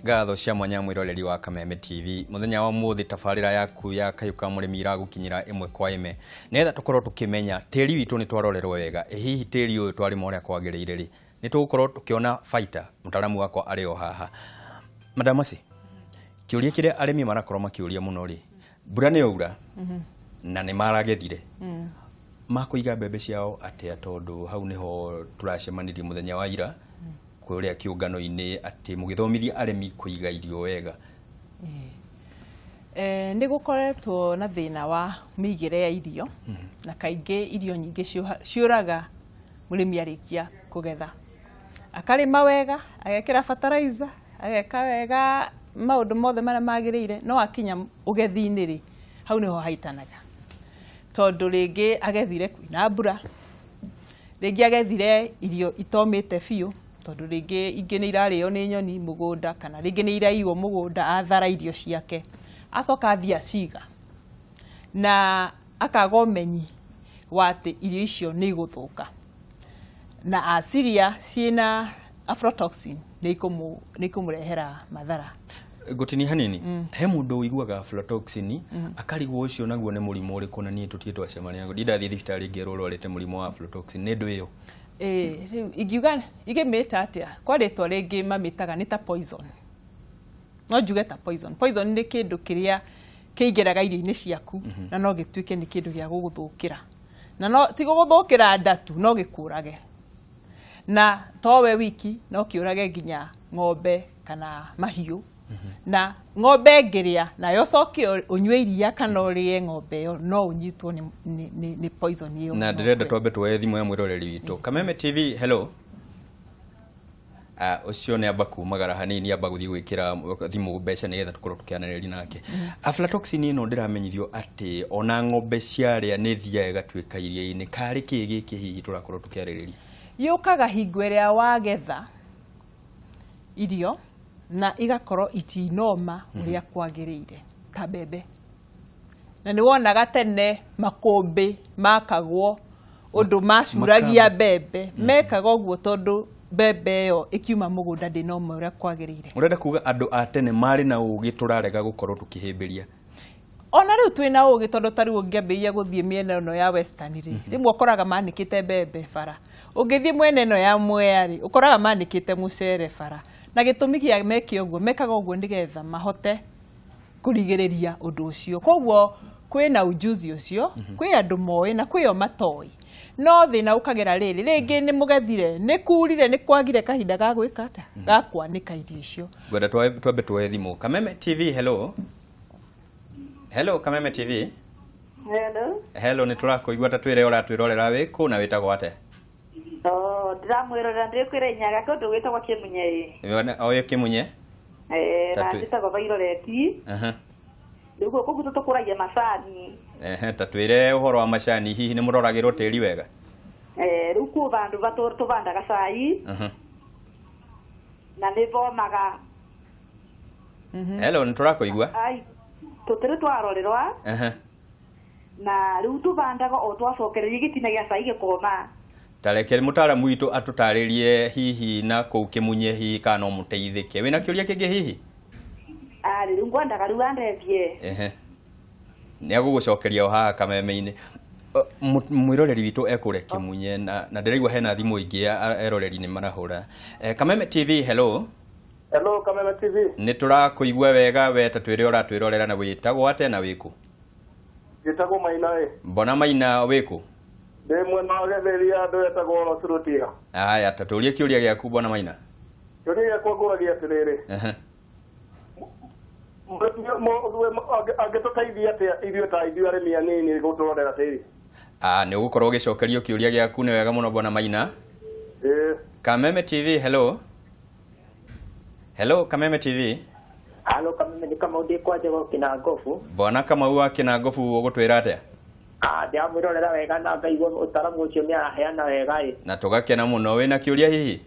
Ngatho cia mwanya mwiroreri wa Kameme TV muthenya wa muthi tabarira yaku ya Kayũ ka Mũrĩmi iragukinyira ĩmwe kwa ĩmwe nigetha tukorwo tukimenya tĩri witũ nĩ twarorerwo wega. Ĩ hihi tĩri ũyũ twarĩma ũrĩa kwagĩrĩire rĩ, nĩ tũgũkorwo tũkĩona baita? Mũtaramu wakwa arĩ o haha. Madam Mercy, kĩũria kĩrĩa arĩmi marakorwo makĩũria mũno rĩ, mbura nĩ yaura na nĩ maragethire, makũiga mbembe ciao atĩa? Tondũ hau nĩho tũracemanirie mũthenya wa ira kũrĩa kĩũngano-inĩ atĩ mũgĩthomithia arĩmi kũiga irio wega. Nĩ gũkoretwo na thĩna wa mĩigĩre ya irio, na kaingĩ irio nyingĩ ciũraga mũrĩmi arĩkia kũgetha. Akarĩma wega, agekĩra fertilizer, ageka wega maũndũ mothe marĩa magĩrĩire, no akinya ũgethi-inĩ rĩ, hau nĩho haitanaga, tondũ rĩngĩ agethire kwĩna mbura, rĩngĩ agethire irio itomĩte biũ, tondũ rĩngĩ ingĩ nĩ irarĩo nĩ nyoni mũgũnda, kana rĩngĩ nĩ iraiywo mũgũnda, athara irio ciake, acoka athiĩ aciga na akaga ũmenyi wa atĩ irio icio nĩ igũthũka, na aciria ciĩna aflatoxin nĩ ikũmũrehera mathara. Ngũtinia hanini, he mũndũ ũiguaga aflatoxin akarigwo ũcio naguo nĩ mũrimũ ũrĩkũ, na niĩ tũtirĩ twacemania naguo, ndirĩ ndathiĩ thibitarĩ ngerwo rwarĩte mũrimũ wa aflatoxin. Nĩ ndũ ĩyo? Ĩĩ, rĩu ingiuga ingĩmĩta atĩa, kwa rĩtwa rĩngĩ mamĩtaga nĩ ta poison, no njuge ta poison. Poison nĩ kĩndũ kĩrĩa kĩingĩraga irio-inĩ ciaku na no gĩtuĩke nĩ kĩndũ gĩa gũgũthũkĩra, na no ti gũgũthũkĩra nda tu, no gĩkũrage, na towe wiki, no kĩũrage nginya ng'ombe kana mahiũ. Na ng'ombe ĩngĩrĩa nayo ũcoke ũnyue iria kana ũrĩe ng'ombe ĩyo, no ũnyitwo nĩ poison ĩyo. Na ndĩrenda twambe tuoye thimũ ya mwĩroreri witũ. Kameme TV, hello. Ũcio nĩ amba kumagara hanini, amba gũthiĩ gwĩkĩra thimũ mbeca nĩgetha tũkorwo tũkĩaranĩria nake. Aflatoxin ĩno ndĩramenyithio atĩ ona ng'ombe ciarĩa nĩ thiaga ĩgatuĩka iria-inĩ. Karĩ kĩ gĩkĩ hihi tũrakorwo tũkĩarĩrĩria? Yũkaga hingo ĩrĩa wagetha irio na igakorwo itinoma ũrĩa kwagĩrĩire, ta mbembe. Na nĩ wonaga tene makũmbĩ makagwo ũndũ macuragia mbembe, mekaga ũguo tondũ mbembe ĩyo ĩkiuma mũgũnda ndĩnoma ũrĩa kwagĩrĩire. Ũrenda kuga andũ a tene marĩ na ũgĩ tũrarega gũkorwo tũkĩhĩmbĩria? Ona rĩu twĩna ũgĩ, tondũ ta rĩu ũngĩambĩrĩria gũthiĩ mĩena ĩno ya western rĩ, rĩmwe ũkoraga manĩkĩte mbembe bara, ũngĩthiĩ mwena ĩno ya Mwea rĩ, ũkoraga manĩkĩte mũcere bara. Na gĩtũmi gĩa meke ũguo, mekaga ũguo nĩgetha mahote kũrigĩrĩria ũndũ ũcio. Koguo kwĩna ujuzi ũcio, kwĩ andũ moĩ na kwĩo matoĩ, no thĩna ũkagera rĩrĩ, rĩngĩ nĩ mũgethire, nĩ kurire, nĩ kwagire kahinda ga gwĩka atĩa, ga kwanĩka irio icio. Ngwenda twambe tuoye thimũ. Kameme TV, hello. Hello, Kameme TV. Hello. Hello, nĩ tũrakũigua. Ta twĩre ũratwĩrorera wĩ kũ na wĩtagwo atĩa? Oh, ndĩramwĩrorera ndĩ kwĩra kũndũ gwĩtagwo Kĩmunye. Oĩ Kĩmunye? Eh, na njĩtagwo Violet. Rĩu gũkũ gwitũ tũkũragia macani. Ehe, ta twĩre ũhoro wa macani, hihi nĩ mũroragĩrwo tĩri wega? Eh, rĩu kũ vandũ vatũ tũvandaga cai na nĩ vomaga. Hello, nĩ tũrakũigua. Ai, tũtirĩ twarorerwa na rĩu tũvandaga o twacokereria gĩtina gĩa cai gĩkoma. Ta reke mũtaaramu witũ atũtarĩrie hihi na kũu Kĩmunye hihi kana no mũteithĩke. Wĩna kĩũria kĩngĩ hihi? Ah, rĩu ngwendaga rĩu andethie. Ehe, nĩ agũgũcokeria o haha Kameme-inĩ. Mwĩroreri witũ ekũrĩa Kĩmunye, na ndĩraigua hena thimũ ingĩ eroreri nĩ marahũra. Kameme TV, hello. Hello, Kameme TV. Nĩ tũrakũigua wega. We ta twĩre ũratwĩrorera na wĩtagwo atĩa na wĩkũ? Njĩtagwo Maina ĩ. Mbona Maina, wĩkũ? Ndĩ mwena wa Gĩthĩri, andũ etagwo Surutia. Aya, ta tũrie kĩũria gĩaku, bwana Maina. Kĩũria gĩakwa ngũragia atĩrĩrĩ, angĩtũteithia atĩa ithuĩ ta ithuĩ arĩmi anini gũtũrorera tĩri? Ah, nĩ ũgũkorwo ũgĩcokerio kĩũria gĩaku. Nĩ wega mũno, bwana Maina. Ĩĩ. Kameme TV, hello. Hello, Kameme TV. Halo Kameme, nĩ Kamau ndĩ kwa Njego Kĩnangobu. Bwana Kamau wa Kĩnangobu, ũgũtwĩra atĩa? Ah, ndĩramwĩrorera wega na ngaigua ũtaramu ũcio nĩ araheana wega ĩ. Na tũgakena mũno. Wĩna kĩũria hihi?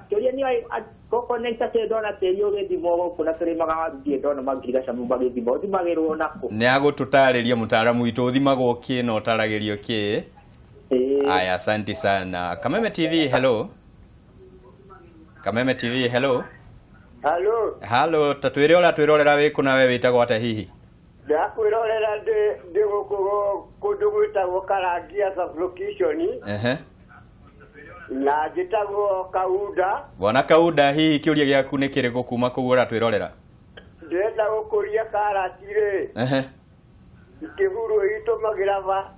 Kĩũria nĩ gũkũ nĩ ta ndona tĩri ũgĩthimwo gũkũ, na tũrĩmaga waru, ndirĩ ndona mangirigaca magĩthimwo, ũthimagĩrwo nakũ? Nĩ agũtũtarĩria mũtaaramu witũ ũthimagwo kĩ na ũtaragĩrio kĩ. Aya, asante sana. Kameme TV, hello. Kameme TV, hello. Halo. Halo, ta twĩre ũrĩa twĩrorera wĩ kũ na we wĩtagwo atĩa hihi? Ndakwĩrorera ndĩ gũkũ kũndũ gwĩtagwo Karangia sub-location. Ehe. Na njĩtagwo Kaunda. Bwana Kaunda, hihi kĩũria gĩaku nĩ kĩrĩkũ kuma kũu ũratwĩrorera? Ndĩrenda gũkũria karati rĩ. Ehe. Ikĩhurwo itũmagĩra ba.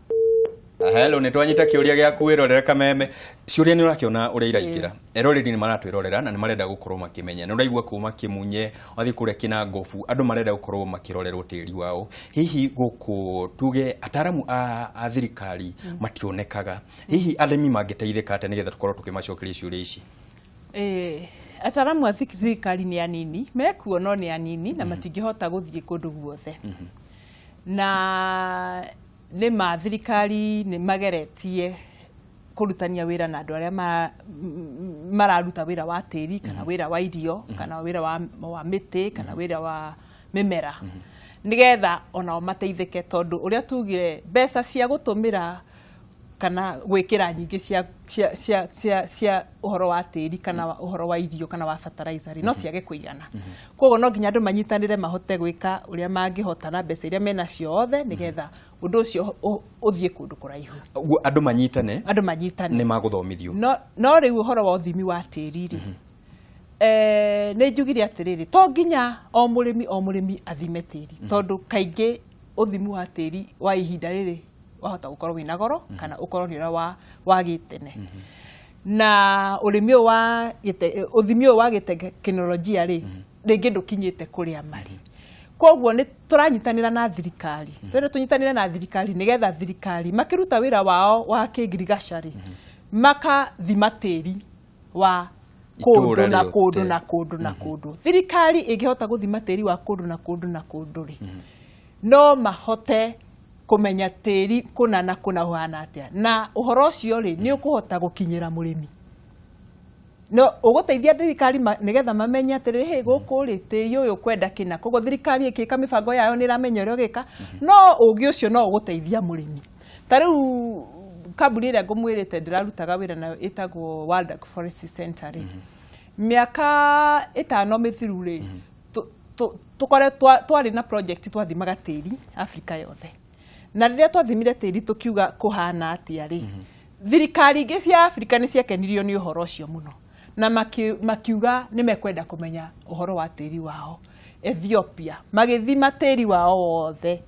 Hello, nĩ twanyita kĩũria gĩaku wĩrorere Kameme. Ciũria nĩ ũrakĩona ũrĩa iraingĩra. Eroreri nĩ maratwĩrorera na nĩ marenda gũkorwo makĩmenya. Nĩ ũraigua kuma Kĩmunye, wathiĩ kũrĩa Kĩnangobu, andũ marenda gũkorwo makĩrorerwo tĩri wao. Hihi gũkũ tuge ataaramu a thirikari mationekaga. Hihi arĩmi mangĩteithĩka atĩa nĩgetha tũkorwo tũkĩmacokeria ciũria ici? Ataaramu a thirikari nĩ anini, mekuo no nĩ anini na matingĩhota gũthiĩ kũndũ guothe. Na nĩ ma thirikari nĩ mageretie kũrutania wĩra na andũ arĩa mararuta wĩra wa tĩri kana wĩra wa irio kana wĩra wa mĩtĩ kana wĩra wa mĩmera nĩgetha onao mateithĩke, tondũ ũrĩa tugire mbeca cia gũtũmĩra kana gwĩkĩra nyingĩ cia ũhoro wa tĩri kana ũhoro wa irio kana wa fertilizer no ciage kũigana. Koguo no nginya andũ manyitanĩre mahote gwĩka ũrĩa mangĩhota na mbeca iria menacio othe nĩgetha ũndũ ũcio ũthiĩ kũndũ kũraihu. Ũguo andũ manyitane, andũ manyitane nĩ magũthomithio. No rĩu ũhoro wa ũthimi wa tĩri rĩ, nĩ njugire atĩrĩrĩ, to nginya o mũrĩmi athime tĩri, tondũ kaingĩ ũthimi wa tĩri wa ihinda rĩrĩ wahota gũkorwo wĩna goro kana ũkorwo nĩ ũrĩa wa gĩtene. Na ũrĩmi ũyũ wa ũthimi ũyũ wa gĩtekinoronjia rĩ, rĩngĩ ndũkinyĩte kũrĩa marĩ. Koguo nĩ tũranyitanĩra na thirikari, twende tũnyitanĩre na thirikari nĩgetha thirikari makĩruta wĩra wao wa kĩngirigaca rĩ, makathima tĩri wa kũndũ na kũndũ na kũndũ na kũndũ. Thirikari ĩngĩhota gũthima tĩri wa kũndũ na kũndũ na kũndũ rĩ, no mahote kũmenya tĩri kũna na kũna ũhana atĩa, na ũhoro ũcio rĩ nĩ ũkũhota gũkinyĩra mũrĩmi. No ũgũteithia thirikari nĩgetha mamenye atĩrĩrĩ, hĩ gũkũ rĩ tĩri ũyũ ũkwenda kĩna, koguo thirikari ĩkĩka mĩbango yayo nĩ ĩramenya ũrĩa ũgĩka, no ũgĩ ũcio no ũgũteithia mũrĩmi. Ta rĩu kambuni ĩrĩa ngũmwĩrĩte ndĩrarutaga wĩra nayo ĩtagwo World Agroforestry Center rĩ, mĩaka 5 mĩthiru rĩ, twarĩ na project twathimaga tĩri Afrika yothe. Na rĩrĩa twathimire tĩri tũkiuga kũhana atĩa rĩ, thirikari ingĩ cia Afrika nĩ ciakenirio nĩ ũhoro ũcio mũno, na makiuga nĩ mekwenda kũmenya ũhoro wa tĩri wao. Ethiopia magĩthima tĩri wao wothe.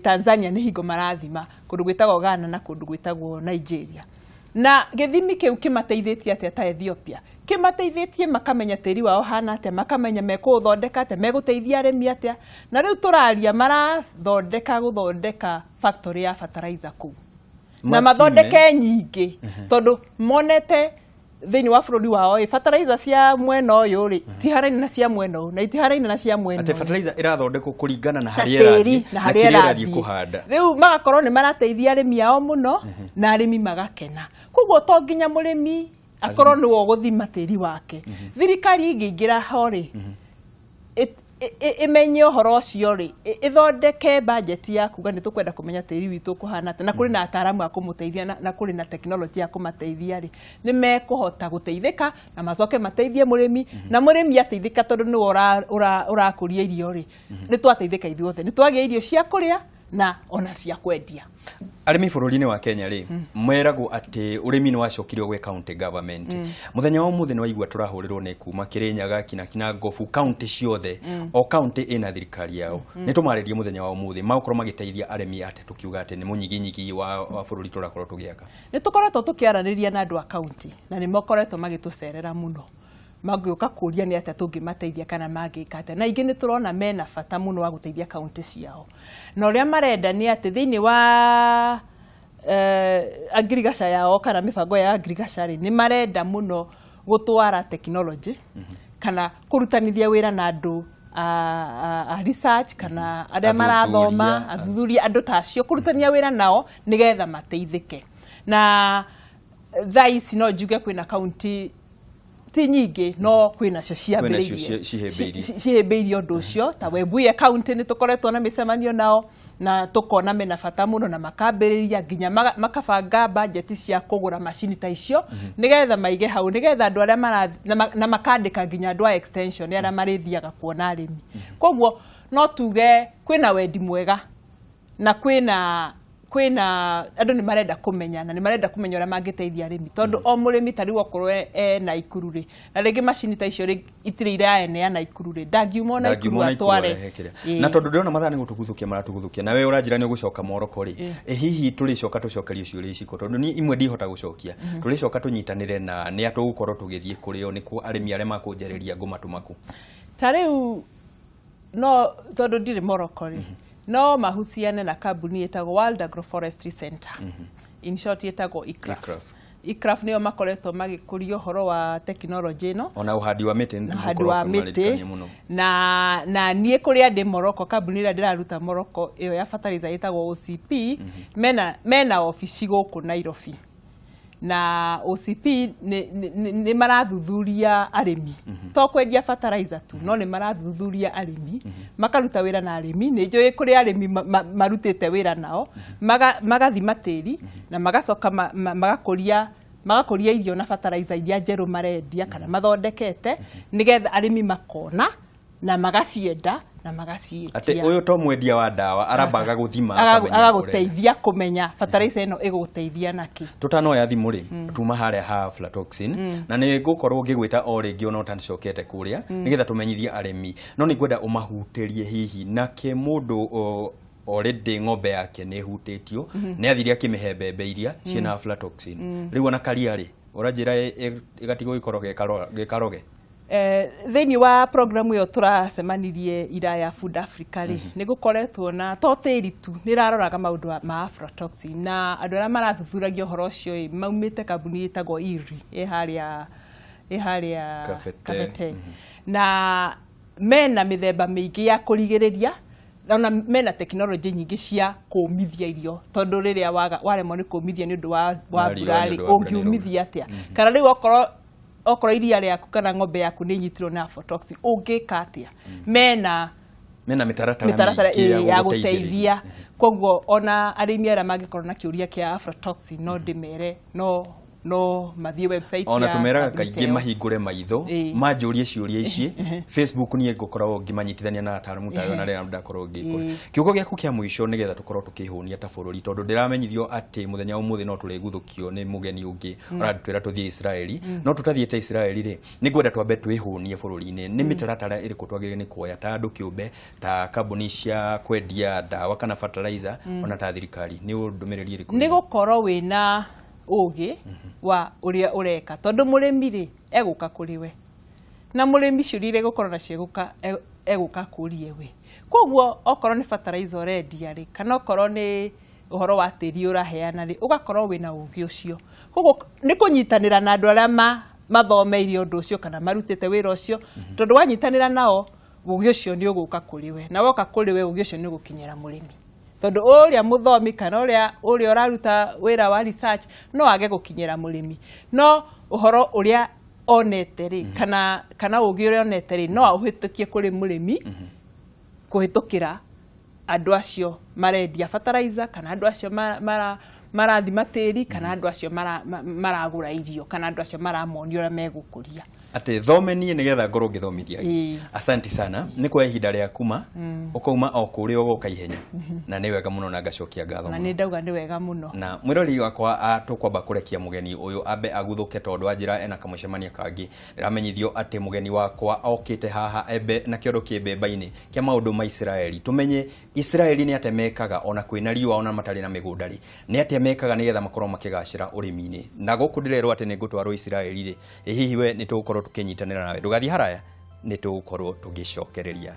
Tanzania nĩ hingo marathima kũndũ gwĩtagwo Ghana na kũndũ gwĩtagwo Nigeria. Na gĩthimi kĩu kĩmateithĩtie atĩa ta Ethiopia? Kĩmateithĩtie makamenya tĩri wao hana atĩa, makamenya mekũũthondeka atĩa, megũteithia arĩmi atĩa. Na rĩu tũraria marathondeka gũthondeka factory ya fertilizer kũu, na mathondeke nyingĩ, tondũ monete thĩinĩ wa bũrũri wao ĩ fertilizer cia mwena ũyũ rĩ tiharaine na cia mwena ũyũ na itiharaine na cia mwena ũyũ. Atĩ fertilizer ĩrathondekwo kũringana na harĩa ĩrathiĩ na kĩrĩa ĩrathiĩ kũhanda. Rĩu magakorwo nĩ marateithia arĩmi ao mũno na arĩmi magakena. Koguo to nginya mũrĩmi akorwo nĩwe ũgũthima tĩri wake. Thirikari ĩngĩingĩra ho rĩ, ĩmenye ũhoro ũcio rĩ, ĩthondeke budget ya kuga nĩ tũkwenda kũmenya tĩri witũ kũhana atĩa, na kũrĩ na ataaramu a kũmũteithia na kũrĩ na tekinoronjĩ ya kũmateithia rĩ, nĩ mekũhota gũteithĩka na macoke mateithie mũrĩmi, na mũrĩmi ateithĩka tondũ nĩwe ũrakũria irio rĩ, nĩ twateithĩka ithuothe, nĩ twagĩa irio cia kũrĩa na ona cia kwendia. Arĩmi bũrũri-inĩ wa Kenya rĩ, meragwo atĩ ũrĩmi nĩ wacokirio gwĩ county government. Mũthenya wa ũmũthĩ nĩ waigua tũrahũrĩrwo nĩ kuma Kĩrĩnyaga, Kinangobu, county ciothe, o county ĩna thirikari yao. Nĩ tũmarĩrie mũthenya wa ũmũthĩ magũkorwo magĩteithia arĩmi atĩ tũkiuga atĩ nĩ mũnyiginyigi wa bũrũri tũrakorwo tũgĩaka. Nĩ tũkoretwo tũkĩaranĩria na andũ a county na nĩ makoretwo magĩtũcerera mũno, magĩũka kũria nĩ atĩa tũngĩmateithia kana mangĩka atĩa, na ingĩ nĩ tũrona mena bata mũno wa gũteithia kaunti ciao. Na ũrĩa marenda nĩ atĩ thĩinĩ wa agrigaca yao kana mĩbango ya agrigaca rĩ, nĩ marenda mũno gũtwara tekinoronjĩ kana kũrutanithia wĩra na andũ a research kana arĩa marathoma, athuthuria, andũ ta acio, kũrutania wĩra nao nĩgetha mateithĩke. Na thaa ici no njuge kwĩna kaunti ti nyingĩ no kwĩnacio ciambĩrĩirie cihĩmbĩirie ũndũ ũcio. Ta Webuye county nĩ tũkoretwo na mĩcemanio nao, Na tukona mena bata muno na makambĩrĩria nginya makabanga bajeti cia kũgũra macini ta icio nigetha maige hau nigetha andũ arĩa na makandĩka nginya andũ a extension arĩa marĩthiaga kuona arĩmi. Koguo no tuge kwĩna wendi mwega na kwĩna andũ nĩ marenda kũmenya na nĩ marenda kũmenya ũrĩa mangĩteithia arĩmi tondũ o mũrĩmi ta rĩu okorwo e Naikuru rĩ na rĩngĩ macini ta icio itirĩ iraenea Naikuru rĩ ndangiuma Naikuru atware. Na tondũ ndĩrona mathaa nĩ gũtũguthũkia maratũguthũkia na we ũranjĩra nĩ ũgũcoka Moroko rĩ, hihi tũrĩcoka tũcokerio ciũria ici tondũ niĩ imwe ndihota gũcokia, tũrĩcoka tũnyitanĩre na nĩ atũgũkorwo tũgĩthiĩ kũrĩo nĩ kũ arĩmi arĩa makũnjarĩria ngũmatũmaku ta rĩu no tondũ ndirĩ Moroko rĩ no mahusiane na kambuni ĩtagwo World Agroforestry Center. In short ĩtagwo ICRAF. ICRAF nĩo makoretwo magĩkũria ũhoro wa tekinoronjĩ ĩno ona ũhandi wa mĩtĩ, ũhandi wa mĩtĩ na niĩ kũrĩa ndĩ Morocco, kambuni ĩrĩa ndĩraruta Morocco ĩyo ya fertilizer ĩtagwo OCP, mena obici gũkũ Nairobi na OCP nĩ marathuthuria arĩmi to kwendia fertilizer tu no nĩ marathuthuria arĩmi makaruta wĩra na arĩmi. Nĩ njũĩ kũrĩ arĩmi marutĩte wĩra nao magathima tĩri na magacoka magakũria irio na fertilizer iria njerũ marendia kana mathondekete nĩgetha arĩmi makona na magacienda na magaciĩtia. Atĩ ũyũ to mwendia wa ndawa arambaga gũthima agagũteithia kũmenya fertilizer ĩno ĩgũgũteithia nakĩ. Tũtanoya thimũ rĩ tuma harĩa ha aflatoxin na nĩ ngũkorwo ngĩgwĩta o rĩngĩ ona ũtacokete kũrĩa nĩgetha tũmenyithie arĩmi, no nĩ ngwenda ũmahutĩrie hihi nake mũndũ already ng'ombe yake nĩ ĩhutĩtio nĩ athire akĩmĩhe mbembe iria ciĩna aflatoxin rĩu ona karia rĩ ũranjĩra ĩgatigwo gĩkoro gĩkaroge. Thĩinĩ wa programu ĩyo tũracemanirie ira ya Food Africa rĩ nĩ gũkoretwo na to tĩri tu nĩ ĩraroraga maũndũ ma aflatoxin na andũ arĩa marathuthuragia ũhoro ũcio ĩ maumĩte kambuni ĩtagwo IRI ĩ harĩa Kabete na mena mĩthemba mĩingĩ ya kũrigĩrĩria ona mena tekinoronjĩ nyingĩ cia kũmithia irio tondũ rĩrĩa waremwo nĩ kũmithia nĩ ũndũ wa mbura rĩ ũngiumithia atĩa kana rĩu okorwo iria rĩaku kana ng'ombe yaku nĩ nyitirwo na aflatoxin ũngĩka atĩa. Mena mĩtaratara ya gũteithia. Koguo ona arĩmi arĩa mangĩkorwo na kĩũria kĩa aflatoxin no ndĩmere no mathiĩ website ona tumeraga kaingĩ mahingũre maitho manjũrie ciũria ici Facebook niĩ ngũkoragwo ngĩmanyitithania na ataaramu tayo na rĩrĩa ndakorwo ngĩkora. Kiugo gĩaku kĩa mũico nĩgetha tũkorwo tũkĩhũnia ta bũrũri tondũ ndĩramenyithio atĩ mũthenya ũmũthĩ no tũrĩguthũkio nĩ mũgeni ũngĩ ũratwĩra tũthiĩ Israeli, no tũtathiĩte Israeli rĩ nĩ ngwenda twambe twĩhũnie bũrũri-inĩ. Nĩ mĩtaratara ĩrĩkũ twagĩrĩire nĩ kuoya ta andũ kĩũmbe ta kambuni cia kwendia ndawa kana fertilizer ona ta thirikari, nĩ ndũmĩrĩri ĩrĩkũ? Nĩ gũkorwo wĩna ũgĩ wa ũrĩa ũreka tondũ mũrĩmi rĩ egũka kũrĩ we na mũrĩmi ciũria iria egũkorwo nacio egũka kũrie we. Koguo okorwo nĩ fertilizer ũrendia rĩ kana okorwo nĩ ũhoro wa tĩri ũraheana rĩ ũgakorwo wĩna ũgĩ ũcio. Koguo nĩ kũnyitanĩra na andũ arĩa mathomeire ũndũ ũcio kana marutĩte wĩra ũcio tondũ wanyitanĩra nao ũgĩ ũcio nĩ ũgũka kũrĩ we na woka kũrĩ we ũgĩ ũcio nĩ ũgũkinyĩra mũrĩmi tondũ ũrĩa mũthomi kana ũrĩa ũraruta wĩra wa research no age gũkinyĩra mũrĩmi no ũhoro ũrĩa onete rĩ kana ũgĩ ũrĩa onete rĩ no aũhĩtũkie kũrĩ mũrĩmi kũhĩtũkĩra andũ acio marendia fertilizer kana andũ acio marathima tĩri kana andũ acio maragũra irio kana andũ acio maramonia ũrĩa megũkũria. Atĩ thome niĩ nĩgetha ngorwo ngĩthomithia angĩ. Asante sana nĩ kwa ihinda rĩa kuma ũkauma o kũrĩa ũgoka ihenya na nĩ wega mũno na ngacokia ngatho na nĩ ndauga nĩ wega mũno. Na mwĩroreri wakwa tũkwamba kũrekia mũgeni ũyũ ambe aguthũke tondũ anjĩra ena kamũcemanio kangĩ. Ndĩramenyithio atĩ mũgeni wakwa okĩte haha embe na kĩondo kĩ mbemba-inĩ kĩa maũndũ ma Israeli. Tũmenye Israeli nĩ atĩa mekaga ona kwĩna riũa ona matarĩ na mĩgũnda rĩ nĩ atĩa mekaga nĩgetha makorwo makĩgacĩra ũrĩmi-inĩ. Na gũkũ ndĩrerwo atĩ nĩ ngũtwarwo Israeli rĩ hihi we nĩ tũgũkorwo tũkĩnyitanĩra nawe ndũgathiĩ haraya nĩ tũgũkorwo tũgĩcokereria.